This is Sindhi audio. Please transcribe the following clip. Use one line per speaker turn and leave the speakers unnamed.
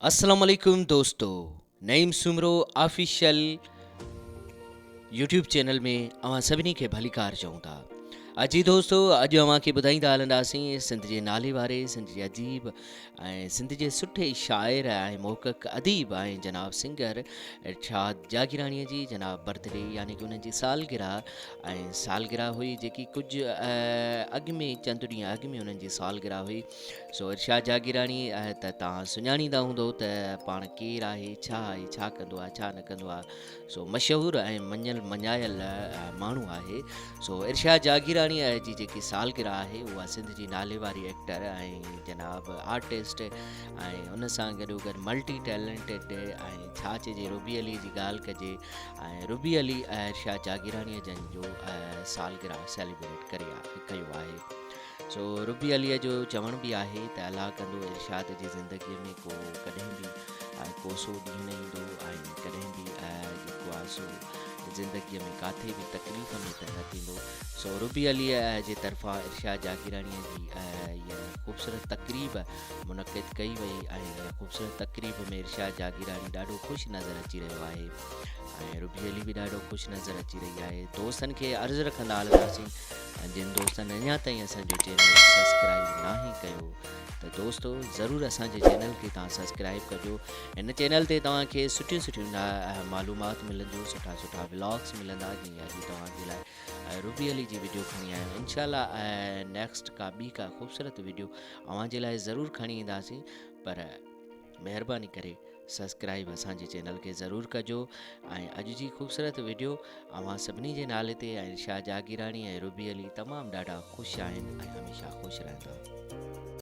السلام عليڪم دوستو Naeem Soomro official YouTube channel ۾ اوهان سڀني کي ڀليڪار چئون ٿا. اجي دوستو اڄ اوهان کي ٻڌائيندا هلنداسين سنڌ جي نالي واري سنڌ جي اديب ۽ سنڌ جي سٺي شاعر ۽ محقق اديب ۽ جناب سنگر ارشاد جاگيراڻي جي جناب برٿ ڊي يعني ڪي انهن جي سالگرهه ۽ سالگرهه هئي جيڪي ڪجهه اڳ ۾ چند ڏينهن اڳ ۾ انهن جي سالگرهه هئي سو ارشاد جاگيراڻي ته توهان سڃاڻيندا هوندو ته پاڻ ڪير آهي ڇا آهي ڇا ڪندو آهي ڇا نه ڪندو آهي سو مشهور ۽ مڃيل مڃايل ماڻهو آهي سو ارشاد جاگيراڻي جي جيڪي سالگرهه آهي اها سنڌ جي نالي واري ايڪٽر ۽ جناب آرٽسٽ ۽ ان سان گڏو گڏ ملٽي ٽيلنٽيڊ ۽ ڇا چئجي روبي علي جي ڳالهه ڪجي ۽ روبي علي ارشاد جاگيراڻي جن جو سالگرهه سيليبريٽ ڪري ڪيو آهي سو ربي عليء جو چوڻ به آهي ته الله ڪندو ارشاد جي زندگيء ۾ ڪو ڪڏهن به ڪوسو ڏينهن نه ايندو ۽ ڪڏهن به جيڪو آهي سو زندگيء ۾ ڪاٿي به تڪليف ۾ ته نه ٿيندو. سو ربي عليء جي طرفان ارشاد جاگيراڻيء جي هيء خوبصورت تقريب منعقد ڪئي وئي ۽ هن خوبصورت تقريب ۾ ارشاد جاگيراڻي ڏاڍو خوش نظر اچي رهيو آهي ۽ ربي علي به ڏاڍو خوش نظر اچي رهي آهي. دوستن کي عرض رکندا هلنداسين جن دوستن اڃا تائين اسان جو چينل سبسڪرائب ناهي ڪيو ته دوستو ضرور اسان جي چينل کي توهان سبسڪرائب ڪجو هن چينل تي توهان کي سٺيون سٺيون معلومات ملنديون سٺا سٺا ولاگس ملندا جيئن اڄ توهان جي لاء روبي علي جي ويڊيو کڻي آيا آهيون انشاء الله نيڪسٽ ڪا ٻي ڪا خوبصورت ويڊيو اوهان جي لاء ضرور کڻي اينداسين پر مهرباني ڪري سبسڪرائب اسان جي چينل کي ضرور ڪجو ۽ اڄ جي خوبصورت ويڊيو اوهان سڀني جي نالي تي ۽ ارشاد جاگيراڻي ۽ روبي علي تمام ڏاڍا خوش آهن ۽ هميشه خوش رهندا.